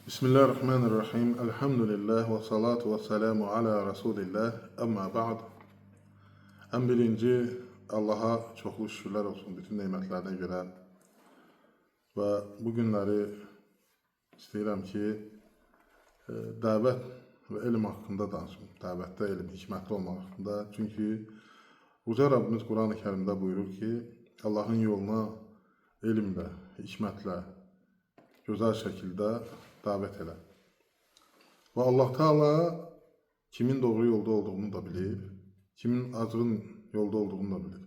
Bismillahirrahmanirrahim. Elhamdülillah və salatu və selamu ala Rasulillah. Əmma ba'd. Ən birinci Allaha çoxlu şükürlər olsun bütün nemətlərinə görə. Və bu günləri istəyirəm ki, dəvət və elm haqqında danışım. Dəvətdə elm, hikmətli olmaq haqqında. Çünki Uca Rabbimiz Quran-ı Kərimdə buyurur ki, Allahın yoluna elmlə, hikmətlə, gözəl şəkildə dəvət elə. Və Allah Teala kimin doğru yolda olduğunu da bilir, kimin azğın yolda olduğunu da bilir,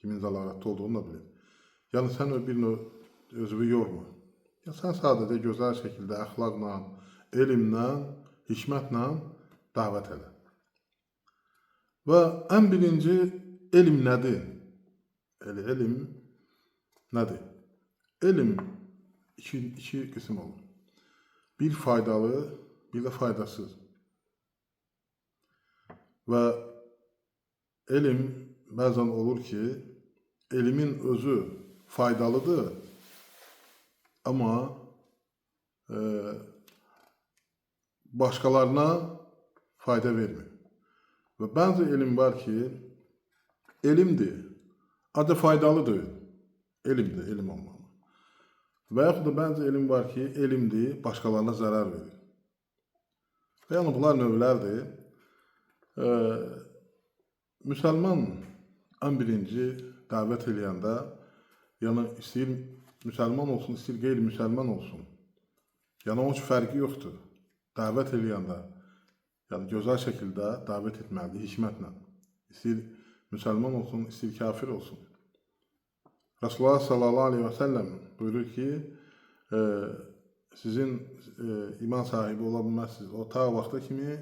kimin zəlalətdə olduğunu da bilir. Yəni sən bir növ özünü yorma. Ya sən sadəcə gözəl şəkildə əxlaqla, elmlə, hikmətlə dəvət elə. Və ən birinci elm nədir? Elə elm nədir? Elm iki qism olur. Bir faydalı, bir də faydasız. Və elm bəzən olur ki, elmin özü faydalıdır, amma başqalarına fayda vermir. Və bəzi elm var ki, elmdir, ancaq faydalı deyil. Elmdir, elm olmalı. Və yaxud da bəzi elm var ki, elmdir, başqalarına zərər verir. Və yəni bunlar növlərdir. Müsəlman ən birinci dəvət eləyəndə, yəni istəyir müsəlman olsun, istəyir qeyri-müsəlman olsun. Yəni onun üçün fərqi yoxdur. Dəvət eləyəndə, yəni gözəl şəkildə dəvət etməlidir, hikmətlə. İstəyir müsəlman olsun, istəyir kafir olsun. Resulullah sallallahu aleyhi və səlləm buyurur ki, sizin iman sahibi ola bilməzsiniz. O ta vaxta kimi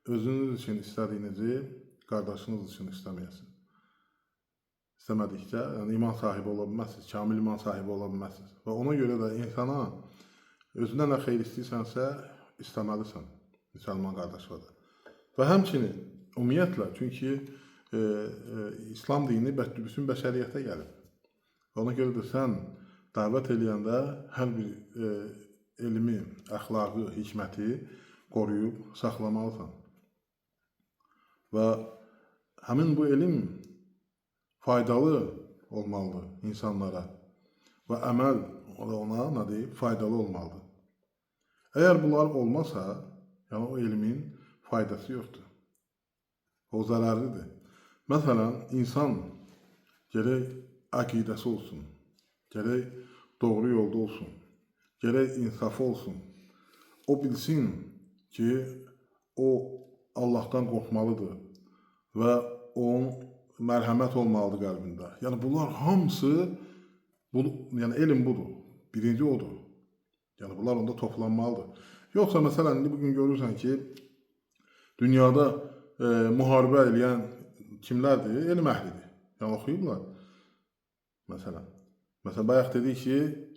özünüz üçün istədiyinizi qardaşınız üçün istəməyəsiniz. İstəmədikcə, yəni iman sahibi ola bilməzsiniz, kamil iman sahibi ola bilməzsiniz. Və ona görə də insana özünə nə xeyir istəyirsənsə, istəməlisən müsəlman qardaşına da. Və həmçinin ümumiyyətlə, çünki İslam dini bütün bəşəriyyətə gəlib. Ona görə də sən dəvət eləyəndə hər bir elmi, əxlaqı, hikməti qoruyub saxlamalısan. Və həmin bu elm faydalı olmalıdır insanlara və əməl ona nə deyib, faydalı olmalıdır. Əgər bunlar olmasa, yəni o elmin faydası yoxdur. O zərərlidir. Məsələn, insan gərək əqidəsi olsun, gərək doğru yolda olsun, gərək insafı olsun. O bilsin ki, o Allahdan qorxmalıdır və onun mərhəmət olmalıdır qəlbində. Yəni bunlar hamısı, yəni elm budur. Birinci odur. Yəni bunlar onda toplanmalıdır. Yoxsa məsələn indi bugün görürsən ki, dünyada müharibə eləyən kimlərdir? Elm əhlidir. Yəni oxuyublar. Məsələn. Məsələn bayaq dedik ki,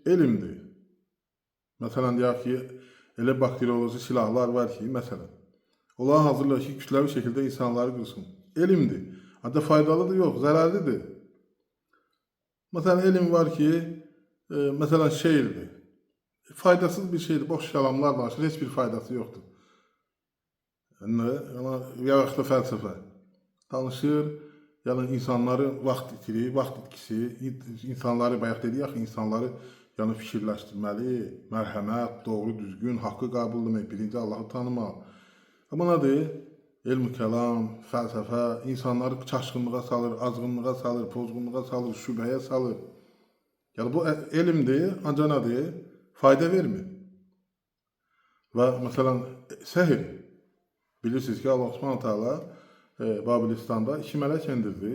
elmdir. Məsələn deyək ki, elə bakterioloji silahlar var ki, məsələn, onlar hazırlar ki, kütləvi şəkildə insanları qırsın. Elmdir. Ancaq faydalıdır, yox, zərərlidir. Məsələn, elm var ki, məsələn, şeirdir. Faydasız bir şeydir, boş kəlamlar danışır, heç bir faydası yoxdur. Yəni, yaxud da fəlsəfə. Danışır, yəni insanları vaxt itirir, vaxt itkisi, insanları, bayaq dedik axı, insanları yəni fikirləşdirməli, mərhəmət, doğru, düzgün, haqqı qəbul etmək, birinci Allahı tanımaq. Amma nədir? Elm-i kəlam, fəlsəfə insanları çaşqınlığa salır, azğınlığa salır, pozğunluğa salır, şübhəyə salır. Yəni bu elmdir, ancaq nədir? Fayda vermir. Və məsələn, sehr, bilirsiniz ki, Allah Subhanahu taala Babilistanda iki mələk endirdi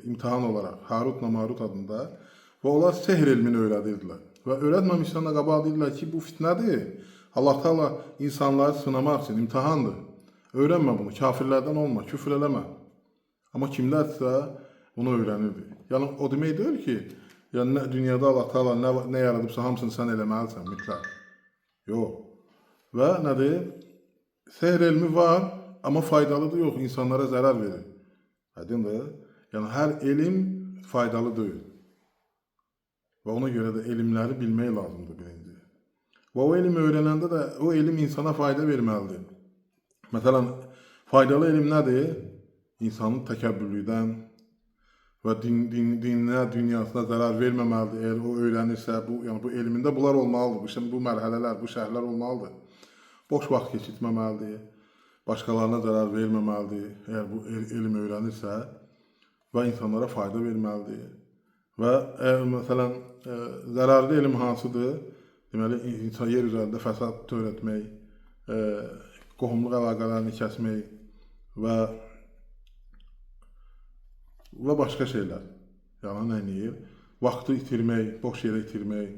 imtahan olaraq, Harutla Marut adında və onlar sehr elmini öyrədirdilər. Və öyrətməmişdən də qabaq deyirdilər ki, bu fitnədir. Allah Teala insanları sınamaq üçün imtahandır. Öyrənmə bunu, kafirlərdən olma, küfr eləmə. Amma kimlərsə bunu öyrənirdi. Yəni o demək deyil ki, yəni nə, dünyada Allah Teala nə yaradıbsa hamısını sən eləməlisən mütləq. Yox. Və nədir? Sehr elmi var, amma faydalıdır yox, insanlara zərər verir. Aydındır? Yəni hər elm faydalı deyil. Və ona görə də elmləri bilmək lazımdır birinci. Və o elm öyrənəndə də o elm insana fayda verməlidir. Məsələn, faydalı elm nədir? İnsanın təkəbbürlükdən və dininə, dünyasına zərər verməməlidir. Əgər o öyrənirsə, bu, yəni bu elmində bunlar olmalıdır. Bu mərhələlər, bu şərhlər olmalıdır. Boş vaxt keçirtməməlidir. Başqalarına zərər verməməlidir. Əgər bu elm öyrənirsə və insanlara fayda verməlidir. Və əgər, məsələn, zərərli elm hansıdır? Deməli, insan yer üzərində fəsad törətmək, qohumluq əlaqələrini kəsmək və başqa şeylər. Yəni, nə eləyir? Vaxtı itirmək, boş yerə itirmək.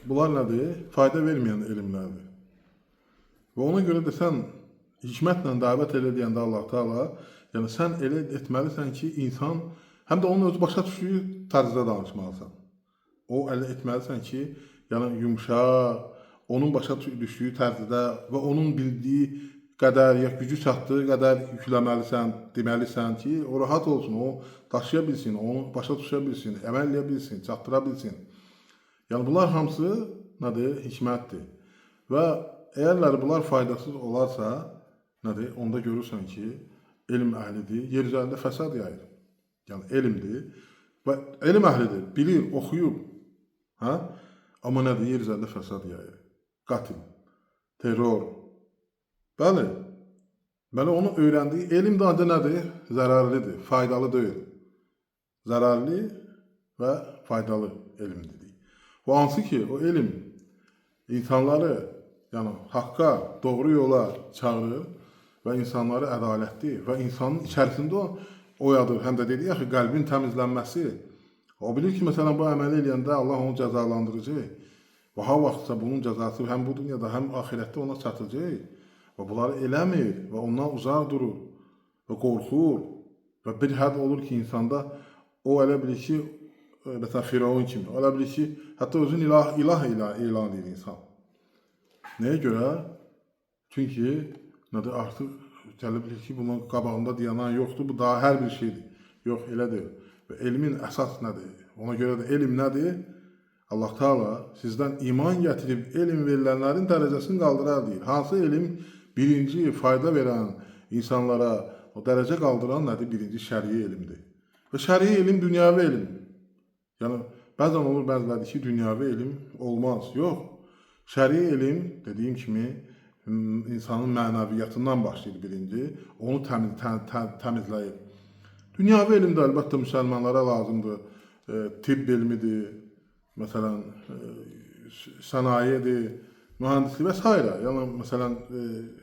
Bunlar nədir? Fayda verməyən elmlərdir. Və ona görə də sən hikmətlə dəvət elə deyəndə Allah Teala, yəni sən elə etməlisən ki, insan həm də onun özü başa düşdüyü tərzdə danışmalısan. O elə etməlisən ki, yəni yumşaq, onun başa düşdüyü tərzdə və onun bildiyi qədər ya gücü çatdığı qədər yükləməlisən, deməlisən ki, o rahat olsun, o daşıya bilsin, onu başa düşə bilsin, əməl eləyə bilsin, çatdıra bilsin. Yəni bunlar hamısı nədir? Hikmətdir. Və əgərləri bunlar faydasız olarsa, nədir? Onda görürsən ki, elm əhlidir, yer üzərində fəsad yayır. Yəni elmdir və elm əhlidir, bilir, oxuyub, hə? Amma nədir? Yer üzərində fəsad yayır. Qatil, terror. Bəli, bəli, onu öyrəndiyi elm də ancaq nədir? Zərərlidir, faydalı deyil. Zərərli və faydalı elm dedik. Və hansı ki, o elm insanları, yəni haqqa, doğru yola çağırır və insanları ədalətli və insanın içərisində oyadır. Həm də dedik axı, qəlbin təmizlənməsi. O bilir ki, məsələn, bu əməli eləyəndə Allah onu cəzalandıracaq. Və ha vaxtsa bunun cəzası həm bu dünyada, həm axirətdə ona çatacaq. Və bunları eləmir və ondan uzaq durur və qorxur. Və bir hədd olur ki, insanda o elə bilir ki, məsələn, Firavun kimi, o elə bilir ki, hətta özünü ilah elan edir insan. Nəyə görə? Çünki nədir, artıq gələ bilir ki, bunun qabağında dayanan yoxdur, bu daha hər bir şeydir. Yox, elə deyil. Və elmin əsas nədir? Ona görə də elm nədir? Allah Teala sizdən iman gətirib elm verilənlərin dərəcəsini qaldırar deyir. Hansı elm birinci fayda verən insanlara o dərəcə qaldıran nədir? Birinci şərii elmdir. Və şərii elm dünyavi elm. Yəni, bəzən olur bəziləri ki, dünyavi elm olmaz. Yox. Şərii elm, dediyim kimi, insanın mənəviyyatından başlayır birinci, onu təmizləyir. Dünyavi elm də əlbəttə müsəlmanlara lazımdır. Tibb elmidir, məsələn, sənayedir, mühəndislik və s. Yəni, məsələn,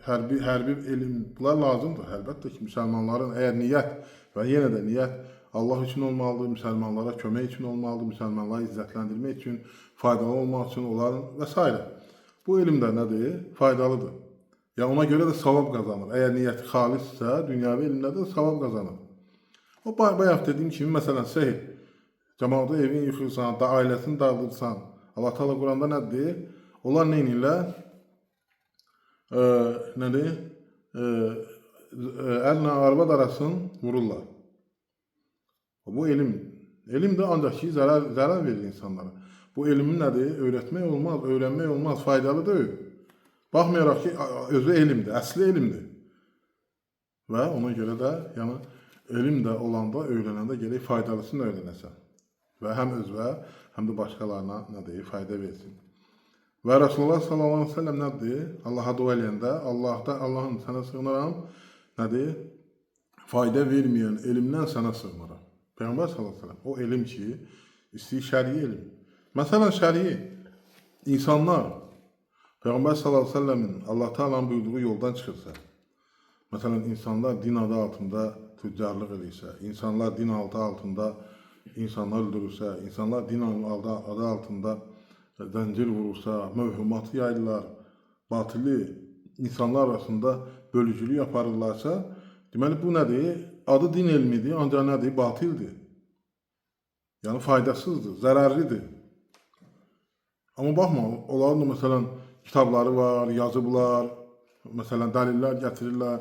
hərbi elm, bunlar lazımdır. Əlbəttə ki, müsəlmanların əgər niyyət və yenə də niyyət Allah üçün olmalıdır, müsəlmanlara kömək üçün olmalıdır, müsəlmanları izzətləndirmək üçün, faydalı olmaq üçün onların və s. Bu elm də nədir? Faydalıdır. Yəni, ona görə də savab qazanır. Əgər niyyəti xalissə, dünyavi elmdə də savab qazanır. O, bayaq dediyim kimi, məsələn, sehr, cəmaatı evin yıxırsan, da ailəsini dağıdırsan, Allah Teala Quranda nədir? Onlar nə edirlər? Nədir? Ərlə arvad arasını vururlar. Bu elm. Elm də ancaq ki, zərər verir insanlara. Bu elmin nədir? Öyrətmək olmaz, öyrənmək olmaz, faydalı deyil. Baxmayaraq ki, özü elmdir, əsli elmdir. Və ona görə də, yəni, elm də olanda, öyrənəndə gerək faydalısını öyrənəsən. Və həm özvə, həm də başqalarına nə deyir, fayda versin. Və Rasulullah sallallahu aleyhi ve sellem nədir? Allaha dua eləyəndə, Allahım sənə sığınıram, nədir? Fayda verməyən elmdən sənə sığınıram. Peyğəmbər sallallahu aleyhi ve sellem, o elm ki, istəyir şərii elm. Məsələn, şərii insanlar Peyğəmbər sallallahu aleyhi ve sellemin Allah Teala'nın buyurduğu yoldan çıxırsa, məsələn, insanlar din adı altında tüccarlıq edirsə, insanlar din adı altında insanlar öldürürsə, insanlar din adı altında zəncir vurursa, mövhumatı yayırlar, batili insanlar arasında bölücülük aparırlarsa, deməli bu nədir? Adı din elmidir, ancaq nədir? Batildir. Yəni faydasızdır, zərərlidir. Amma baxma, onların da məsələn kitabları var, yazıblar, məsələn dəlillər gətirirlər.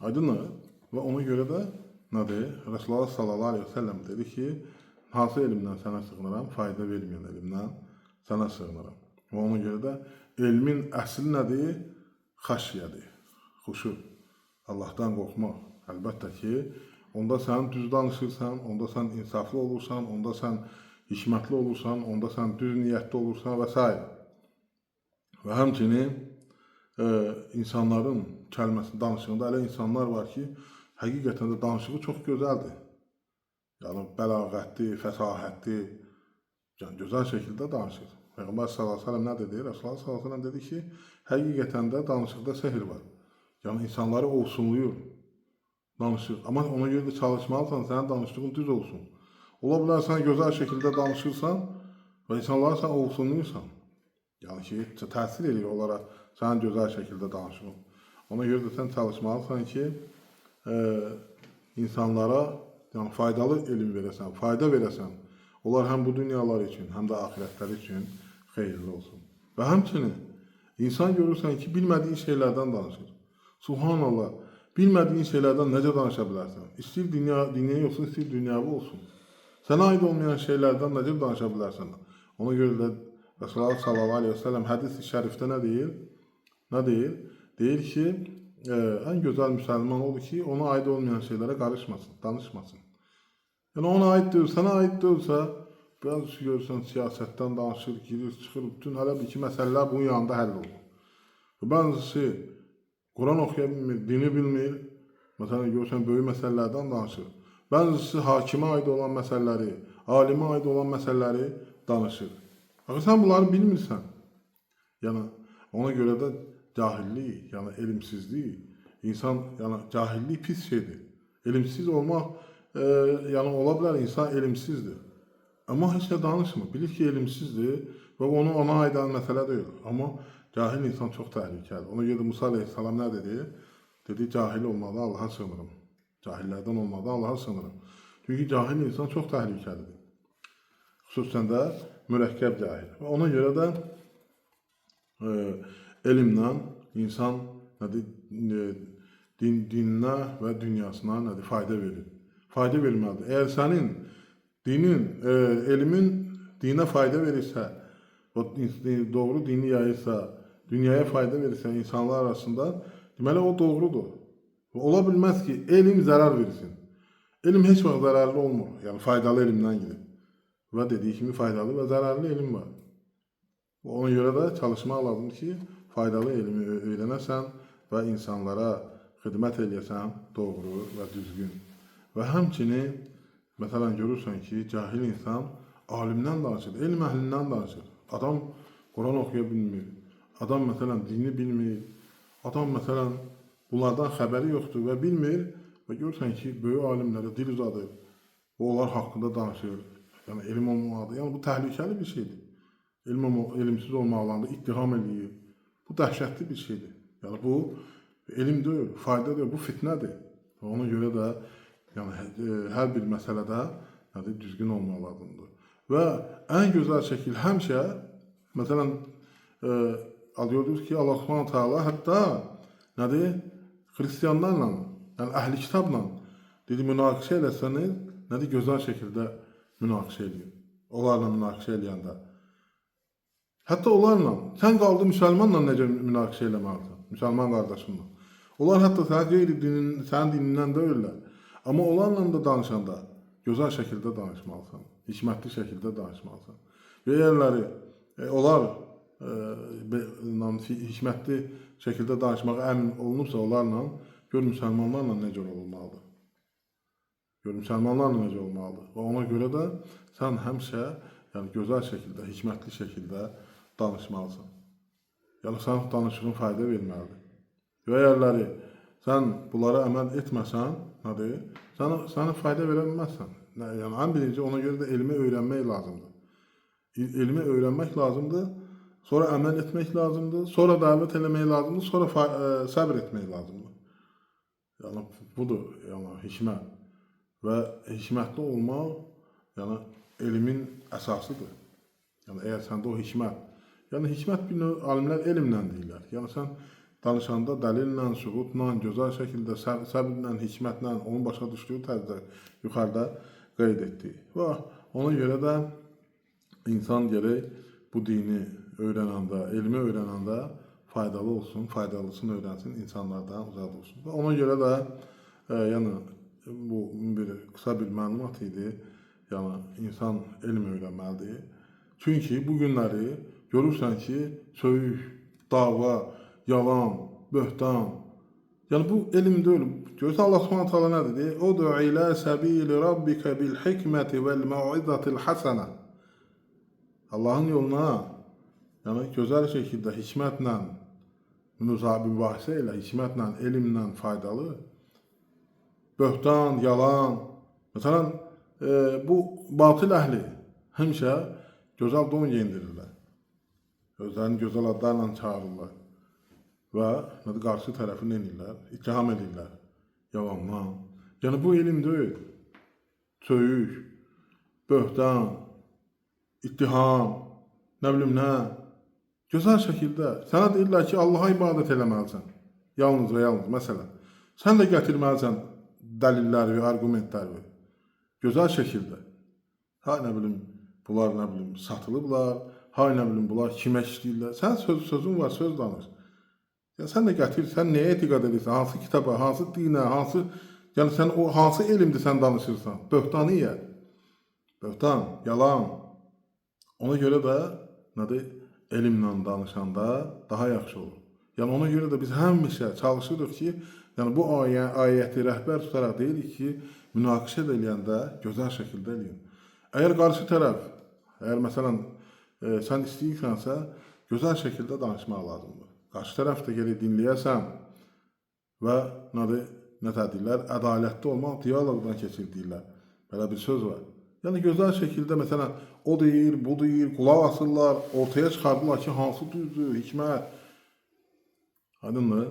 Aydınmı? Və ona görə də nədir? Rasulullah sallallahu aleyhi ve sellem dedi ki, hansı elmdən sənə sığınıram? Fayda verməyən elmdən sənə sığınıram. Və ona görə də elmin əsli nədir? Xəşyədir, xuşu, Allahdan qorxmaq. Əlbəttə ki, onda sən düz danışırsan, onda sən insaflı olursan, onda sən hikmətli olursan, onda sən düz niyyətli olursan və s. Və həmçinin insanların kəlməsi danışığında elə insanlar var ki, həqiqətən də danışığı çox gözəldir. Yəni, bəlağətli, fəsahətli, yəni, gözəl şəkildə danışır. Peyğəmbər sallallahu əleyhi və səlləm nə dedi? Rəsulullah sallallahu əleyhi və səlləm dedi ki, həqiqətən də danışıqda sehr var. Yəni, insanları ovsunluyur, danışır. Amma ona görə də çalışmalısan, sənin danışdığın düz olsun. Ola bilər, sən gözəl şəkildə danışırsan və insanları sən ovsunluyursan. Yəni ki, təsir edir onlara sənin gözəl şəkildə danışığın. Ona görə də sən çalışmalısan ki, insanlara yəni, faydalı elm verəsən, fayda verəsən. Onlar həm bu dünyalar üçün, həm də axirətləri üçün xeyirli olsun. Və həmçinin insan görürsən ki, bilmədiyin şeylərdən danışır. Subhanallah, bilmədiyin şeylərdən necə danışa bilərsən? İstəyir dünyaya olsun, istəyir dünyavi olsun. Sənə aid olmayan şeylərdən necə danışa bilərsən? Ona görə də Rəsulullah sallallahu əleyhi və səlləm hədis-i şərifdə nə deyir? Nə deyir? Deyir ki, ən gözəl müsəlman odur ki, ona aid olmayan şeylərə qarışmasın, danışmasın. Yəni ona aid deyil, sənə aid deyilsə, biraz görürsən siyasətdən danışır, girir, çıxır, bütün hələ bir iki məsələlər bunun yanında həll olur. Bəzisi Quran oxuya bilmir, dini bilmir, məsələn, görürsən böyük məsələlərdən danışır. Bəzisi hakimə aid olan məsələləri, alimə aid olan məsələləri danışır. Axı sən bunları bilmirsən. Yəni ona görə də cahillik, yəni elmsizlik, insan, yəni cahillik pis şeydir. Elmsiz olmaq, yəni ola bilər insan elmsizdir. Amma heç nə danışmır. Bilir ki, elmsizdir və onu ona aid olan məsələ deyil. Amma cahil insan çox təhlükəlidir. Ona görə də Musa əleyhissalam nə dedi? Dedi, cahil olmadan Allaha sığınırım. Cahillərdən olmadan Allaha sığınırım. Çünki cahil insan çox təhlükəlidir. Xüsusən də mürəkkəb cahil. Və ona görə də elmlə insan nədir, dininə və dünyasına nədir, fayda verir. Fayda verməlidir. Əgər sənin dinin, elmin dinə fayda verirsə, doğru dini yayırsa, dünyaya fayda verirsə insanlar arasında, deməli o doğrudur. Ola bilməz ki, elm zərər versin. Elm heç vaxt zərərli olmur. Yəni faydalı elmdən gedir. Və dediyi kimi faydalı və zərərli elm var. Ona görə də çalışmaq lazımdır ki, faydalı elmi öyrənəsən və insanlara xidmət eləyəsən doğru və düzgün. Və həmçinin, məsələn, görürsən ki, cahil insan alimdən danışır, elm əhlindən danışır. Adam Quran oxuya bilmir, adam, məsələn, dini bilmir, adam, məsələn, bunlardan xəbəri yoxdur və bilmir və görürsən ki, böyük alimlərə dil uzadır və onlar haqqında danışır. Yəni, elm olmalıdır. Yəni, bu təhlükəli bir şeydir. Elmsiz olmaqla da ittiham eləyir. Bu dəhşətli bir şeydir. Yəni, bu elm deyil, fayda deyil, bu fitnədir. Və ona görə də yəni, hər bir məsələdə yəni, düzgün olmaq lazımdır. Və ən gözəl şəkil həmişə, məsələn, görürüz ki, Allah Subhanahu Teala hətta nədir? Xristianlarla, yəni əhli kitabla dedi, münaqişə eləsəniz, nədir? Gözəl şəkildə münaqişə eləyir. Onlarla münaqişə eləyəndə. Hətta onlarla, sən qaldı müsəlmanla necə münaqişə eləməlisən, müsəlman qardaşınla. Onlar hətta sənin qeyri dinin, sənin dinindən deyirlər. Amma onlarla da danışanda gözəl şəkildə danışmalısan, hikmətli şəkildə danışmalısan. Və əgərləri onlar hikmətli şəkildə danışmağa əmin olunubsa onlarla, gör müsəlmanlarla necə olmalıdır. Gör müsəlmanlarla necə olmalıdır. Və ona görə də sən həmişə yəni, gözəl şəkildə, hikmətli şəkildə danışmalısan. Yəni, sənin danışığın fayda verməlidir. Və əgərləri sən bunlara əməl etməsən, nədir? Sənə fayda verə bilməzsən. Yəni, ən birinci ona görə də elmi öyrənmək lazımdır. Elmi öyrənmək lazımdır, sonra əməl etmək lazımdır, sonra dəvət eləmək lazımdır, sonra səbr etmək lazımdır. Yəni, budur, yəni, hikmət. Və hikmətli olmaq, yəni, elmin əsasıdır. Yəni, əgər səndə o hikmət, yəni, hikmət bir növ alimlər elmlə deyirlər. Yəni, sən danışanda dəlillə, sübutla, gözəl şəkildə, səbirlə, hikmətlə, onun başa düşdüyü tərzdə yuxarıda qeyd etdik. Və ona görə də insan gərək bu dini öyrənəndə, elmi öyrənəndə faydalı olsun, faydalısını öyrənsin, insanlardan uzaq olsun. Və ona görə də yəni bu bir qısa bir məlumat idi. Yəni insan elm öyrənməlidir. Çünki bu günləri görürsən ki, söyüş, dava, yalan, böhtan. Yəni bu elm deyil. Görürsən Allah Subhanahu taala nə dedi? Ud'u ila sabili rabbika bil hikmeti vel mau'izatil hasana. Allahın yoluna, yəni gözəl şəkildə hikmətlə mübahisə ilə, hikmətlə, elmlə faydalı. Böhtan, yalan. Məsələn, bu batıl əhli həmişə gözəl don geyindirirlər. Özlərini gözəl adlarla çağırırlar. Və qarşı tərəfi nə edirlər? İttiham edirlər. Yalanla. Yəni bu elm deyil. Söyüş, böhtan, ittiham, nə bilim nə. Gözəl şəkildə. Sənə deyirlər ki, Allaha ibadət eləməlisən. Yalnız və yalnız, məsələn. Sən də gətirməlisən dəlilləri və arqumentləri. Gözəl şəkildə. Ha, nə bilim, bunlar nə bilim, satılıblar. Ha, nə bilim, bunlar kimə işləyirlər. Sən sözün var, söz danış. Ya sən də gətir, sən nəyə etiqad edirsən, hansı kitaba, hansı dinə, hansı, yəni sən o hansı elmdir sən danışırsan? Böhtaniyyə. Böhtan, yalan. Ona görə də nədir? Elmlə danışanda daha yaxşı olur. Yəni ona görə də biz həmişə çalışırıq ki, yəni bu ayəti rəhbər tutaraq deyirik ki, münaqişə də eləyəndə gözəl şəkildə eləyin. Əgər qarşı tərəf, əgər məsələn sən istəyirsənsə, gözəl şəkildə danışmaq lazımdır. Qarşı tərəf də gəlib dinləyəsən və nədir, nə deyirlər? Ədalətli olmaq dialoqdan keçir deyirlər. Belə bir söz var. Yəni gözəl şəkildə məsələn o deyir, bu deyir, qulaq asırlar, ortaya çıxardılar ki, hansı düzdür, hikmət. Aydındır?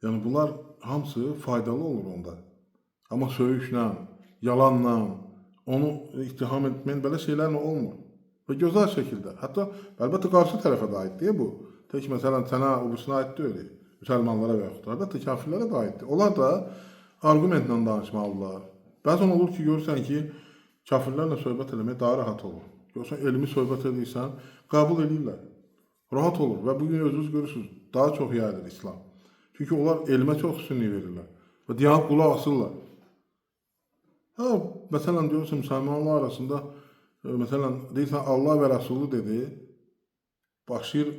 Yəni bunlar hamısı faydalı olur onda. Amma söyüşlə, yalanla, onu ittiham etməyin belə şeylərlə olmur. Və gözəl şəkildə. Hətta əlbəttə qarşı tərəfə də aiddir bu. Tək məsələn sənə, o birisinə aid deyil. Müsəlmanlara və yaxud da əlbəttə kafirlərə də aiddir. Onlar da arqumentlə danışmalıdırlar. Bəzən olur ki, görürsən ki, kafirlərlə söhbət eləmək daha rahat olur. Görürsən, elmi söhbət edirsən, qəbul edirlər. Rahat olur və bugün özünüz görürsünüz, daha çox yayılır İslam. Çünki onlar elmə çox üstünlük verirlər və dayanıb qulaq asırlar. Ha, məsələn, görürsən, müsəlmanlar arasında, məsələn, deyirsən, Allah və Rəsulu dedi, başlayır,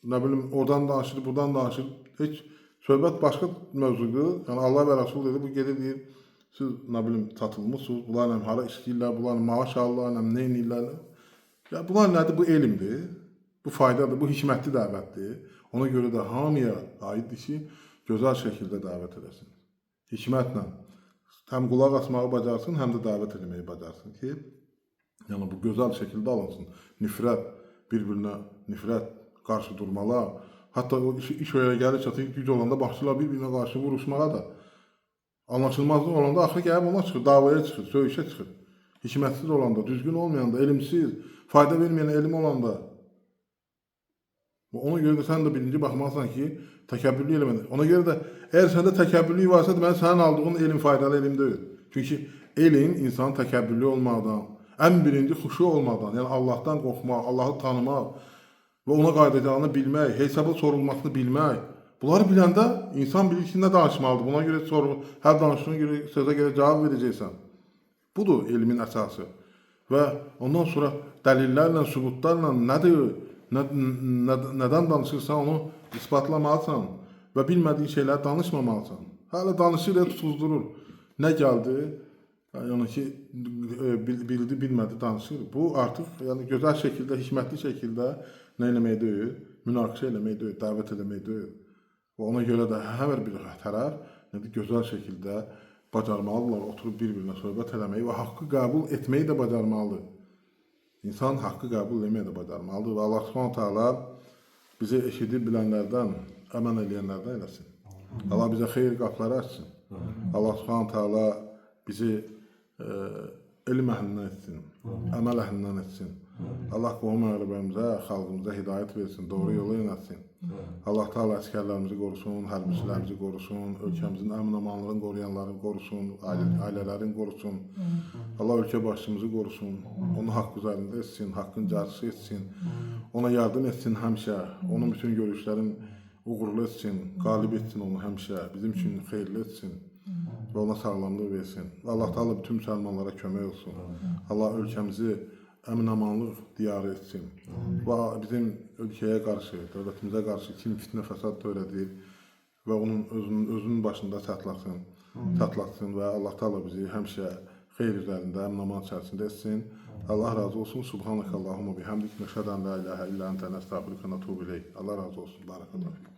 nə bilim, oradan danışır, buradan danışır, heç söhbət başqa mövzudur. Yəni, Allah və Rəsulu dedi, bu gedir, deyir, siz, nə bilim, satılmışsınız, bunlarla hara işləyirlər, bunlarla maaş alırlar, nə edirlər. Ya, bunlar nədir? Bu elmdir, bu faydadır, bu hikmətli dəvətdir. Ona görə də hamıya aiddir ki, gözəl şəkildə dəvət edəsiniz. Hikmətlə. Həm qulaq asmağı bacarsın, həm də dəvət eləməyi bacarsın ki, yəni bu gözəl şəkildə alınsın. Nifrət, bir-birinə nifrət, qarşı durmalar. Hətta o iş o yerə gəlir çatır, güc olanda başlayırlar bir-birinə qarşı vuruşmağa da. Anlaşılmazlıq olanda axırı gəlib ona çıxır, davaya çıxır, söyüşə çıxır. Hikmətsiz olanda, düzgün olmayanda, elmsiz, fayda verməyən elm olanda. Ona görə də sən də birinci baxmalısan ki, təkəbbürlü elm. Ona görə də əgər səndə təkəbbürlük varsa, deməli sənin aldığın elm faydalı elm deyil. Çünki elm insanın təkəbbürlü olmaqdan, ən birinci xuşu olmaqdan, yəni Allahdan qorxmaq, Allahı tanımaq və ona qayıdacağını bilmək, hesaba sorulmasını bilmək. Bunları biləndə insan bilir ki, nə danışmalıdır. Buna görə soru, hər danışdığına görə sözə görə cavab verəcəksən. Budur elmin əsası. Və ondan sonra dəlillərlə, sübutlarla nədir, nədən danışırsan onu isbatlamalısan və bilmədiyin şeyləri danışmamalısan. Hələ danışır, tutuzdurur. Nə gəldi? Yəni ki, bildi, bilmədi, danışır. Bu artıq yəni gözəl şəkildə, hikmətli şəkildə nə eləmək deyil, münaqişə eləmək deyil, dəvət eləmək deyil. Və ona görə də hər bir tərəf nədir, gözəl şəkildə bacarmalıdırlar oturub bir-birinə söhbət eləməyi və haqqı qəbul etməyi də bacarmalıdır. İnsan haqqı qəbul etməyi də bacarmalıdır və Allah Subhanahu taala bizi eşidib bilənlərdən, əməl eləyənlərdən eləsin. Allah bizə xeyir qapıları açsın. Allah Subhanahu taala bizi elm əhlindən etsin, əməl əhlindən etsin. Allah qohum əqrəbamıza, xalqımıza hidayət versin, doğru yola yönəltsin. Allah Taala əsgərlərimizi qorusun, hərbiçilərimizi qorusun, ölkəmizin əmin-amanlığını qoruyanları qorusun, ailələrin qorusun. Allah ölkə başçımızı qorusun, onu haqq üzərində etsin, haqqın carçısı etsin. Ona yardım etsin həmişə, onun bütün görüşlərin uğurlu etsin, qalib etsin onu həmişə, bizim üçün xeyirli etsin və ona sağlamlıq versin. Və Allah Taala bütün müsəlmanlara kömək olsun. Allah ölkəmizi əmin-amanlıq diyarı etsin. Və bizim ölkəyə qarşı, dövlətimizə qarşı kim fitnə fəsad törədir və onun özünün başında çatlasın, çatlatsın və Allah Taala bizi həmişə xeyir üzərində, əmin-aman içərisində etsin. Allah razı olsun. Subhanakallahumma bihamdik. Nəşhədu ən la ilahə illə əntə nəstəğfiruka və nətubu ileyk. Allah razı olsun. Barakallahu.